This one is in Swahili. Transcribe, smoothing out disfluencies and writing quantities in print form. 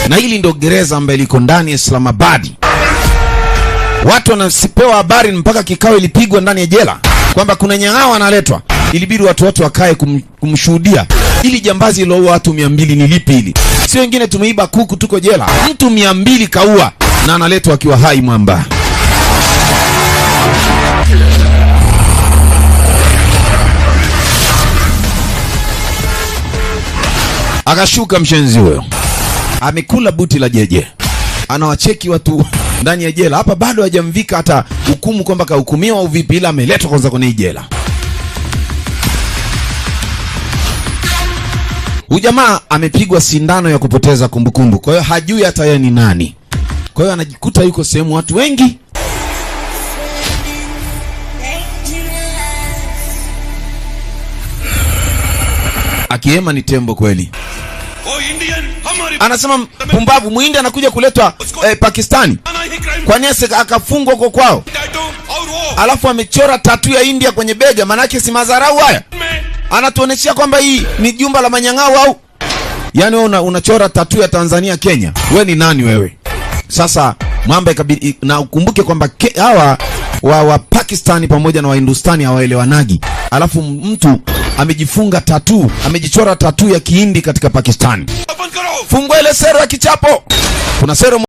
Na hili ndio gereza ambaye liko ndani ya Islamabad. Watu wanasipewa habari mpaka kikao ilipigwa ndani ya jela kwamba kuna nyang'ao analetwa. Ilibidi watu wote wakae kumshuhudia. Ili jambazi liloua watu 200 ni lipi hili? Si wengine tumeiba kuku tuko jela. Mtu 200 kaua na analetwa akiwa hai mwamba. Akashuka mshenzi huyo, amekula buti la jeje, anawacheki watu ndani ya jela. Hapa bado hajamvika hata hukumu kwamba kahukumiwa au vipi, ila ameletwa kwanza kwenye jela. Huyu jamaa amepigwa sindano ya kupoteza kumbukumbu, kwa hiyo hajui hata yeye ni nani. Kwa hiyo anajikuta yuko sehemu watu wengi akihema ni tembo kweli. Anasema pumbavu, muhindi anakuja kuletwa Pakistani, kwani akafungwa huko kwao, alafu amechora tatu ya India kwenye bega? Manake si madharau haya? Anatuoneshia kwamba hii ni jumba la manyang'au au? Yaani wewe unachora tatu ya Tanzania Kenya, we ni nani wewe? Sasa mwamba ikabidi, na ukumbuke kwamba hawa wa Pakistani pamoja na Wahindustani hawaelewanagi, alafu mtu amejifunga tatu, amejichora tatu ya Kihindi katika Pakistani. Fungua ile sero ya kichapo. Kuna sero